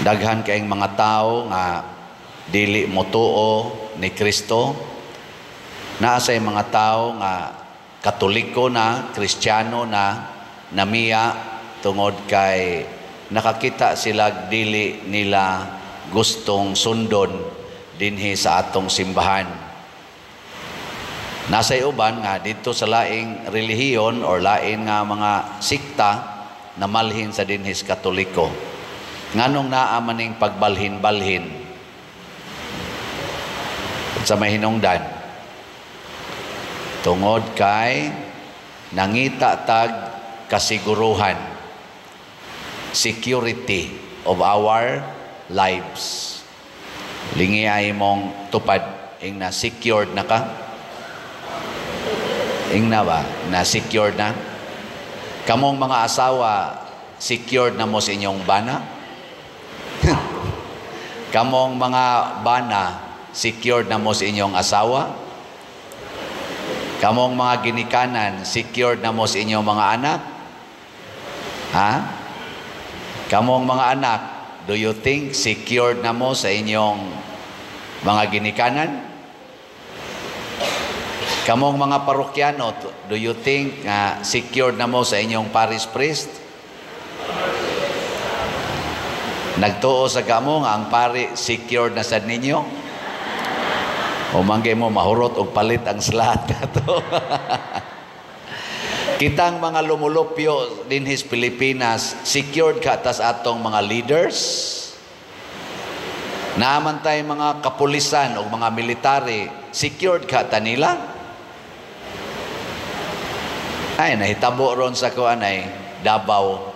Daghan kayong mga tao nga dili motuo ni Kristo. Naa say mga tao nga Katoliko na, Kristiyano na, namiya tungod kay nakakita sila dili nila gustong sundon dinhi sa atong simbahan. Nasay uban nga didto sa laing relihiyon or lain nga mga sikta na malhin sa dinhi sa Katoliko. Nganong naa maning pagbalhin-balhin sa may hinungdan? Tungod kay nangita tag kasiguruhan, security of our lives. Lingi ay mong tupad, ing na secured na ka? Ing na ba? Na secured na? Kamong mga asawa, secured na mo sa inyong bana? Kamong mga bana, secured na mo sa inyong asawa? Kamong mga ginikanan, secured na mo sa inyong mga anak? Ha? Kamong mga anak, do you think secured na mo sa inyong mga ginikanan? Kamong mga parokyano, do you think nga secured na mo sa inyong parish priest? Nagtuo sa kamo nga ang pari secured na sad ninyo? O manggay mo mahurot og palit ang slat ato. Kitang mga lumulupyo dinhis Pilipinas, secured ka tas atong mga leaders? Naaman tay mga kapulisan o mga military, secured ka ta nila? Ay, nahitabo ron sa kuan ay Davao.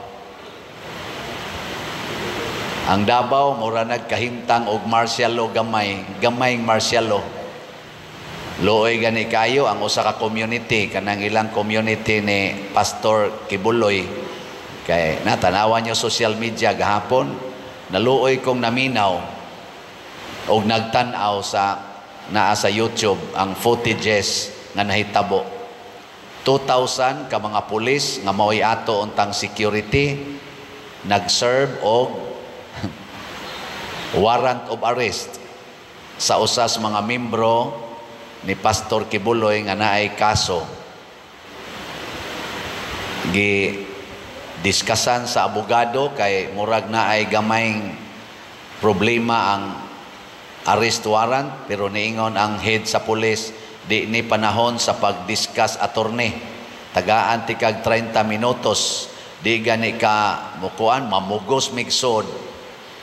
Ang Davao mura nagkahimtang og martial law gamay, gamayng martial law. Luoy gani kayo ang usa ka community, kanang ilang community ni Pastor Kibuloy. Kay natanawan niyo social media gahapon, naluoy kong naminaw og nagtan-aw sa naa sa YouTube ang footages nga nahitabo. 2,000 ka mga pulis nga mao'y ato untang security nag-serve og warrant of arrest sa usas mga membro ni Pastor Kibuloy nga naay kaso. Gi diskasan sa abogado kay murag naay gamayng problema ang arrest warrant, pero niingon ang head sa pulis, di ni panahon sa pag-discuss, attorney, tagaan ti kag 30 minutos, di gani ka mukuan, mamugos migsod.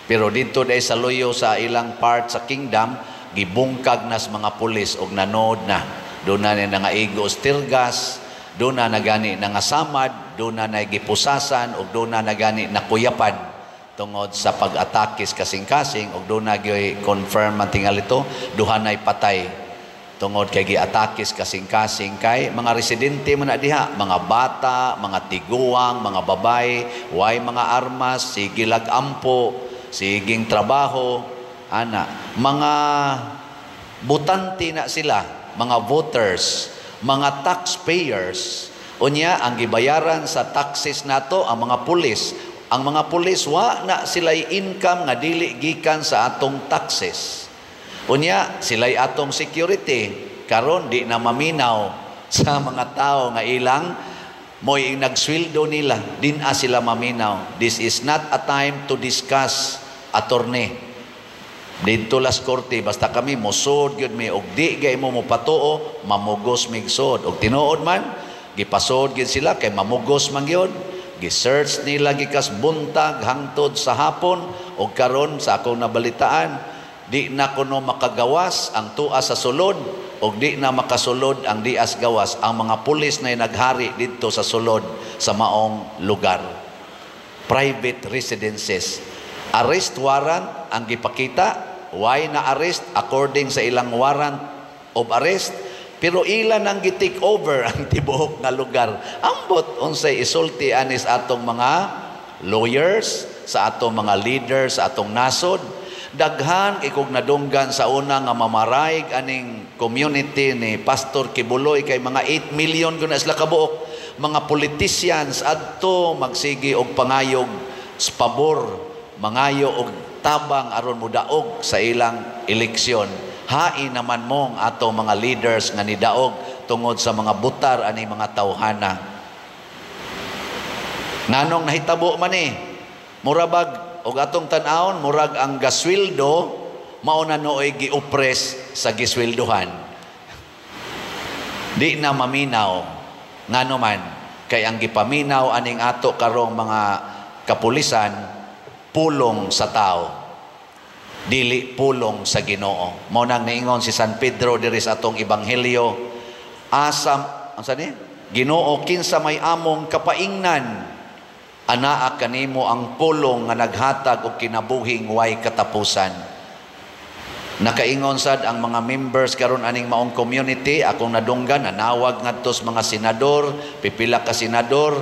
Pero didto day sa luyo sa ilang part sa kingdom, gibungkag nas mga pulis og nanood na. Doon na ni nangaigo tear gas, doon na nagani nangasamad, doon na nagipusasan, og doon na nagani nakuyapan tungod sa pag-atakis kasing-kasing, og doon na gyoy confirm man tingali ito, duha na'y patay tungod kay giatakis kasing-kasing kay mga residente man na diha, mga bata, mga tiguang, mga babae, way mga armas, sige lag-ampo, siging trabaho, ana, mga botante na sila, mga voters, mga taxpayers. Unya ang gibayaran sa taxes nato ang mga pulis. Ang mga pulis wa na sila'y income nga dili gikan sa atong taxes. Unya sila'y atong security, karon di na maminaw sa mga tao nga ilang mo'y nagsweldo nila, din a sila maminaw. This is not a time to discuss, attorney. Dito las korte, basta kami mosod gyud mi, og di gay mo mopatuo, mamugos migsod. Og tinuod man, gipasod gyud sila kay mamugos man gyud. Gi-search nila gikas buntag hangtod sa hapon, og karon sa akong nabalitaan, di na kuno makagawas ang tua sa sulod og di na makasulod ang dias gawas. Ang mga pulis na naghari didto sa sulod sa maong lugar. Private residences. Arrest warrant ang gipakita. Why na arrest? According sa ilang warrant of arrest. Pero ilan ang gi-take over ang tibuok nga lugar. Ambot unsay isulti anis atong mga lawyers, sa atong mga leaders, sa atong nasod. Daghan ikog nadunggan sa una nga mamaraig aning community ni Pastor Kibuloy kay mga 8 million kun sila kabuok. Mga politicians adto magsigi og pangayog sa pabor, mangayo og tabang aron modaog sa ilang eleksyon. Hain naman mong ato mga leaders nga nidaog tungod sa mga butar ani mga tawhana. Nganong nahitabo man ni? Murabag og atong tan-awon, murag ang gasweldo mao na nooy giopres sa gisweldohan. Di na maminaw. Ngano man kay ang gipaminaw aning ato karong mga kapulisan, pulong sa tao, dili pulong sa Ginoo. Mao nang niingon si San Pedro diri sa atong ebanghelyo, asam unsa ni? Ginoo, kinsa may among kapaingnan? Anaa kanimo ang pulong nga naghatag og kinabuhing way katapusan. Nakaingon sad ang mga members karon aning maong community, akong nadunggan nanawag ngadto sa mga senador, pipila ka senador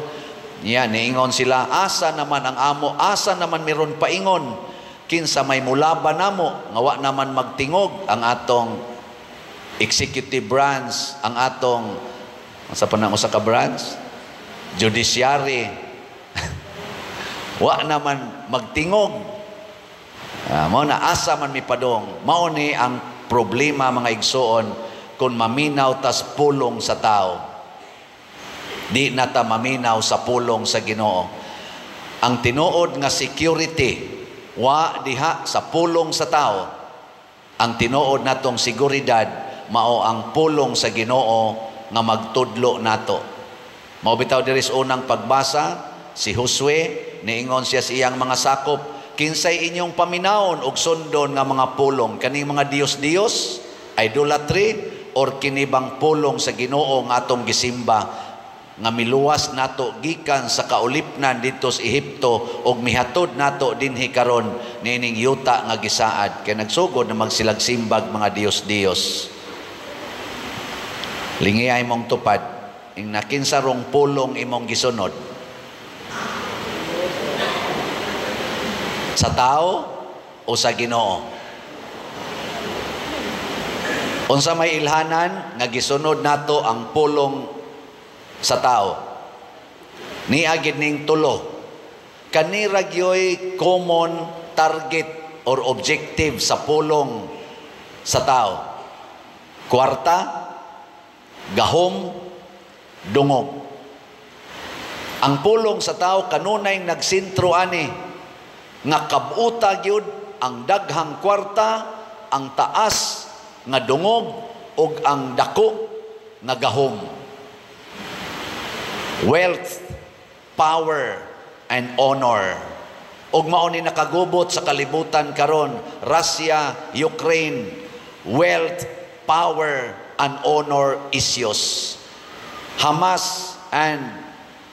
niya, niingon sila, asa naman ang amo, asa naman miron paingon, kinsa may mulaban namo nga wa naman magtingog ang atong executive branch, ang atong sa pa nang usa ka branch, judiciary, wa naman magtingog. Mao na asa man mi padong. Mao ni ang problema, mga igsoon, kung maminaw tas pulong sa tao. Di na ta maminaw sa pulong sa Ginoo. Ang tinuod nga security wa diha sa pulong sa tao. Ang tinuod natong seguridad mao ang pulong sa Ginoo nga magtudlo nato. Mao bitaw diri sa unang pagbasa, si Josue niingon siya sa iyang mga sakop, kinsay inyong paminawon og sundon nga mga pulong, kaning mga diyos-diyos, idolatry, or kinibang pulong sa Ginoo nga atong gisimba nga miluwas nato gikan sa kaulipnan didto sa Ehipto ug mihatod nato dinhi karon niining yuta nga gisaad? Kay nagsugod na magsilagsimbag mga diyos-diyos. Lingi mong tupad ing nakinsa rong pulong imong gisunod, sa tao o sa Ginoo? Unsa may ilhanan nga gisunod nato ang pulong sa tao? Niagid ning tulo. Kanira gyoy common target or objective sa pulong sa tao: kwarta, gahom, dungog. Ang pulong sa tao kanunay nagsentro ani nga kabuta gyud ang daghang kwarta, ang taas nga dungog ug ang dako nga gahom. Wealth, power, and honor. Ug mao ni nakagubot sa kalibutan karon, Russia, Ukraine, wealth, power, and honor issues. Hamas and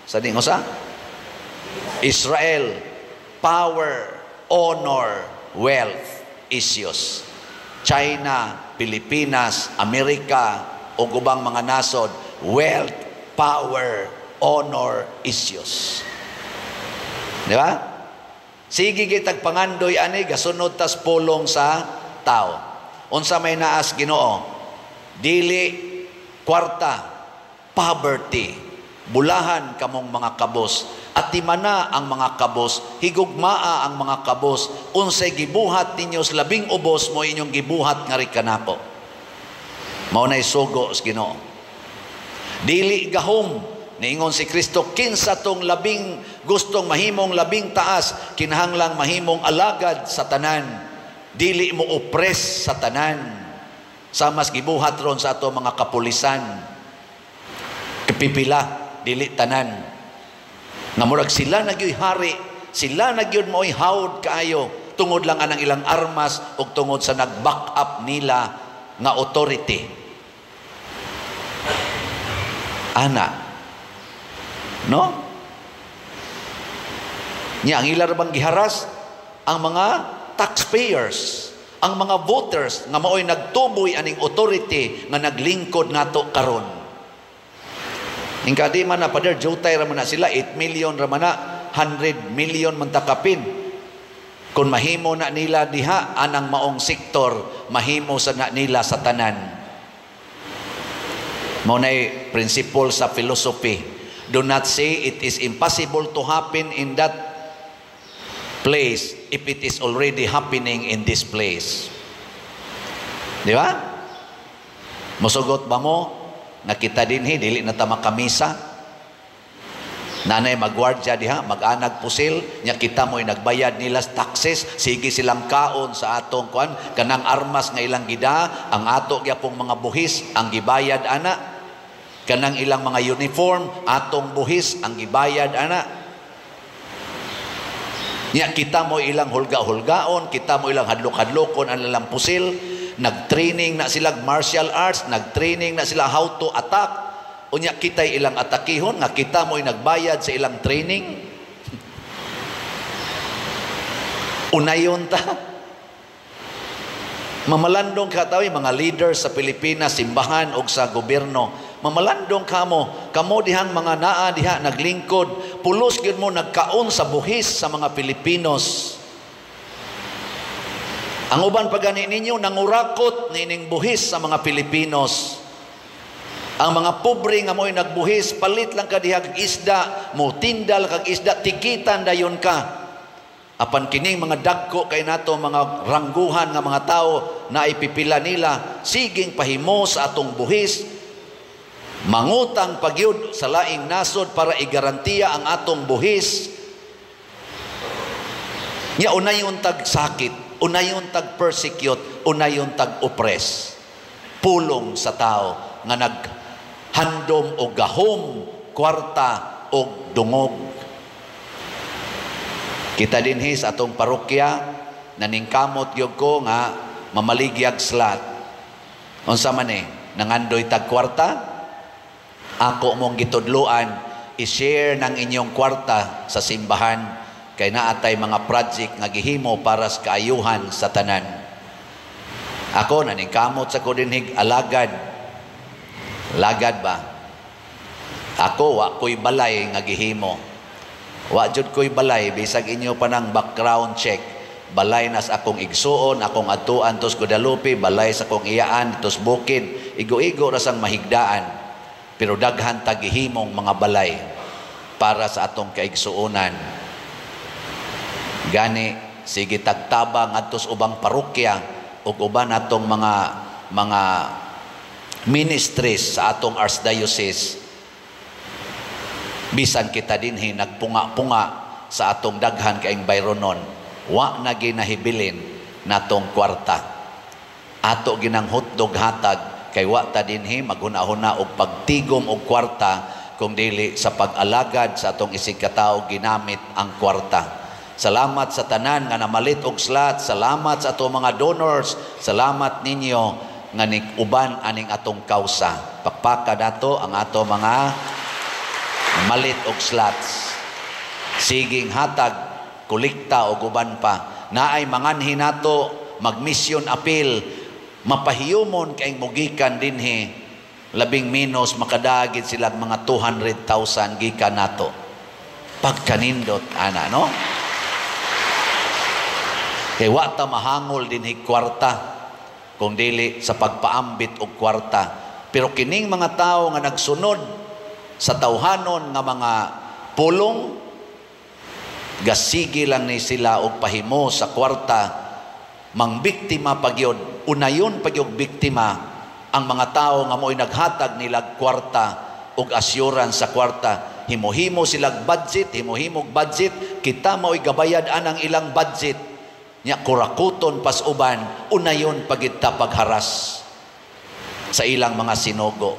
sa ding usa? Israel, power, honor, wealth issues. China, Pilipinas, Amerika, ug ubang mga nasod, wealth, power, honor issues. Di ba? Sige gitag pangandoy ani gasunod tas pulong sa tao. Unsa may naas Ginoo? Dili kwarta, poverty. Bulahan kamong mga kabos. Atimana ang mga kabos, higugmaa ang mga kabos. Unsay gibuhat ninyo sa labing ubos mo inyong gibuhat nga kanako. Mao nay sugo sa Ginoo. Dili gahom. Niingon si Kristo, kinsa tong labing gustong mahimong labing taas, kinahanglang mahimong alagad sa tanan. Dili mo opres sa tanan. Sa mas gibuhat ron sa ato mga kapulisan. Kapipila, dili tanan. Nga murag sila na gyud hari, sila na gyud mo'y hawd kaayo tungod lang anang ilang armas ug tungod sa nag-back up nila nga authority. Ana. No? Nya ang ila ra bang giharas ang mga taxpayers, ang mga voters nga maoy nagtuboy aning authority nga naglingkod nato karon. Ingka di man na, pader, jutay ra man na sila, 8 million ra man na, 100 million man takapin. Kung mahimo na nila diha anang maong sektor, mahimo sa na nila sa tanan. Mao nay principle sa philosophy. Do not say it is impossible to happen in that place if it is already happening in this place? Di ba? Musugot ba mo nga kita dinhi dili na ta makamisa? Nanay magwardya diha, mag-anag pusil, nya kita mo'y nagbayad nila sa taxes, sige silang kaon sa atong kuan, kanang armas nga ilang gida, ang ato gyapong mga buhis ang gibayad ana. Kanang ilang mga uniform, atong buhis ang gibayad ana. Nya kita mo ilang hulga-hulgaon, kita mo ilang hadlok-hadlokon ang ilang pusil, nag-training na sila martial arts, nag-training na sila how to attack. Unya kita'y ilang atakihon nga kita mo'y nagbayad sa ilang training. Unayon ta. Mamalandong ka tawi mga leaders sa Pilipinas, simbahan o sa gobyerno. Mamalandong ka mo, kamo dihang mga naa diha naglingkod, pulos gyud mo nagkaon sa buhis sa mga Pilipinos. Ang uban pa gani ninyo nangurakot nining buhis sa mga Pilipinos. Ang mga pobre nga mo'y nagbuhis, palit lang ka dihag isda, mutindal kag isda, tikitan dayon ka. Apan kining mga dagko kay nato mga rangguhan nga mga tao na ipipila nila, siging pahimo sa atong buhis, mangutang pagyud sa laing nasod para igarantiya ang atong buhis. Nya unayon tag sakit, unayon tag persecute, unayon tag oppress. Pulong sa tao nga nag handom o gahom, kwarta o dungog. Kita dinhi sa atong parokya, naningkamot gyud ko nga mamaligyag slot. Unsa man eh, nangandoy tag kwarta? Ako mong gitudloan, i-share ng inyong kwarta sa simbahan kay naatay mga project nga gihimo para sa kaayuhan sa tanan. Ako naningkamot sa ko dinhig alagad. Lagad ba? Ako, wa ko'y balay nga gihimo. Wa jud ko'y balay, bisag inyo pa ng background check. Balay nas akong igsuon, akong atuan tos Guadalupe, balay sa akong iyaan tos bukid. Igo-igo ra sang mahigdaan. Pero daghan tagihimong mga balay para sa atong kaigsuonan. Gani, sige tagtabang adtos ubang parokya ug uban atong mga ministries sa atong archdiocese. Bisan kita dinhi nagpunga-punga sa atong daghan kaing bayronon, wa na ginahibilin natong kwarta. Ato ginang hotdog hatag kay wa ta dinhi maghuna-huna og pagtigom og kwarta kung dili sa pag-alagad sa atong isig katawo ginamit ang kwarta. Salamat sa tanan nga namalit og slot, salamat sa atong mga donors, salamat ninyo nga nig-uban aning atong kausa. Pakpaka dato ang ato mga malit og slots. Siging hatag, kolekta og uban pa. Naay manganhi nato mag-mission appeal, mapahiyumon kay mugikan dinhi, labing minus makadagit sila mga 200,000 gikan nato. Pagkanindot ana, no? Kay wa ta mahangol dinhi kwarta kung dili sa pagpaambit og kwarta. Pero kining mga tao nga nagsunod sa tawhanon nga mga pulong, gasigi lang ni sila og pahimo sa kwarta, mangbiktima pagyod, unayon pagyod biktima ang mga tao nga mo'y naghatag nila kwarta og assurance sa kwarta. Himo-himo silag budget, himo-himog budget, kita mo'y gabayad anang ilang budget. Nya kurakuton pas uban, unayon pagid ta pagharas sa ilang mga sinugo.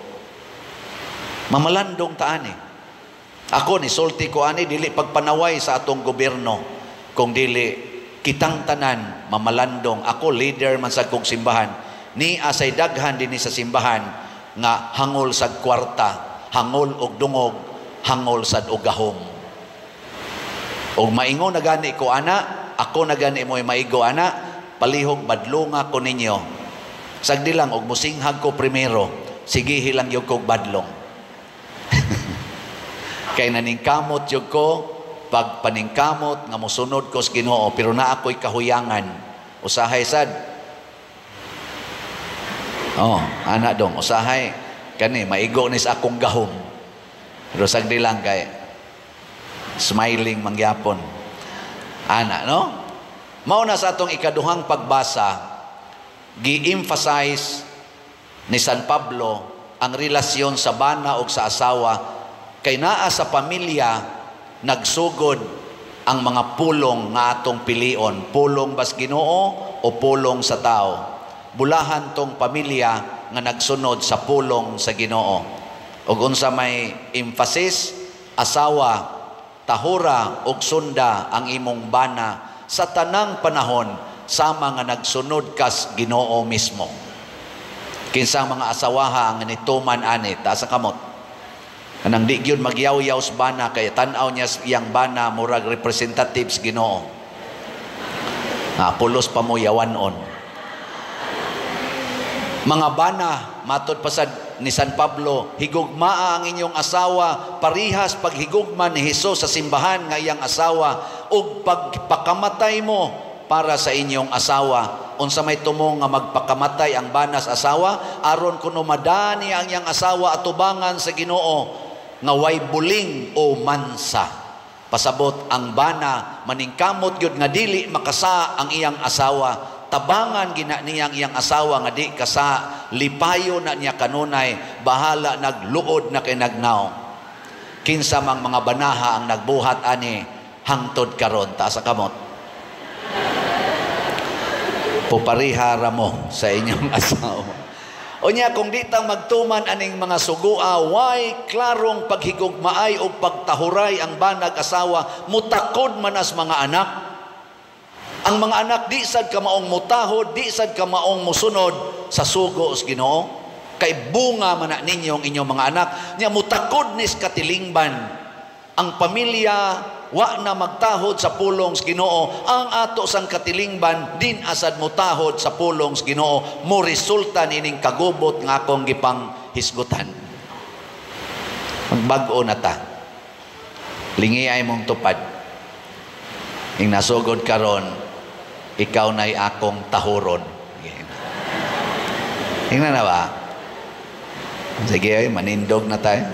Mamalandong taan eh. Ako ni sulti ko ani dili pagpanaway sa atong gobyerno, kung dili kitang tanan mamalandong. Ako leader man sa kong simbahan, ni asay daghan dinhi sa simbahan nga hangol sa kwarta, hangol og dungog, hangol sad og gahom. Og maingon na gani ko ana, ako na gani mo'y maigo ana, palihog badlonga ko ninyo. Sagdi lang og musinghag ko primero, sige hilang yug kog badlong. Kay naningkamot yug ko, pag paningkamot nga mosunod ko sa Ginoo, pero naa ako'y kahuyangan. Usahay sad. Oh, ana dong, usahay kani maigo ni sa akong gahom. Pero sagdi lang kay smiling mangyapon. Ana, no? Mao na sa atong ikaduhang pagbasa, gi-emphasize ni San Pablo ang relasyon sa bana o sa asawa kay naa sa pamilya nagsugod ang mga pulong nga atong pilion, pulong bas Ginoo o pulong sa tao. Bulahan tong pamilya nga nagsunod sa pulong sa Ginoo. Ug unsa may emphasis? Asawa, tahura ug sunda ang imong bana sa tanang panahon sama nga nagsunod kas Ginoo mismo. Kinsa ang mga asawaha ang nituman ani? Taas sa kamot. Kanang di gyud magyaw-yaw sa bana kay tan-aw niya iyang bana murag representatives Ginoo. Ah, pulos pa mo yawan-on. Mga bana, matod pa sad ni San Pablo, higugmaa ang inyong asawa parihas paghigugma ni Hesus sa simbahan nga iyang asawa ug pagpakamatay mo para sa inyong asawa. Unsa may tumong nga magpakamatay ang bana sa asawa? Aron kuno madani ang iyang asawa atubangan sa Ginoo nga way buling o mansa. Pasabot ang bana maningkamot gyud nga dili makasa ang iyang asawa. Tabangan gina niya ang iyang asawa nga di kasa, lipayo na niya kanunay, bahala nagluod na kay nagnaw. Kinsa mang mga banaha ang nagbuhat ani hangtod karon? Taas sa kamot. Pupariha ra mo sa inyong asawa. Unya kung di ta magtuman aning mga sugua, way klarong paghigugmaay o pagtahuray ang banag asawa, mutakod man as mga anak. Ang mga anak di sad kamaong mutahod, di sad kamaong musunod sa sugo sa Ginoo. Kay bunga man na ninyong inyong mga anak, nya mutakod nis katilingban. Ang pamilya wa na magtahod sa pulong sa Ginoo, ang ato sang katilingban din asad mutahod sa pulong sa Ginoo, mo resulta nining kagubot nga akong gipang hisgutan. Magbag-o na ta. Lingi ay mong tupad. Ing nasugod karon, ikaw na'y akong tahuron. Ingna na ba? Sige ay, manindog na tayo.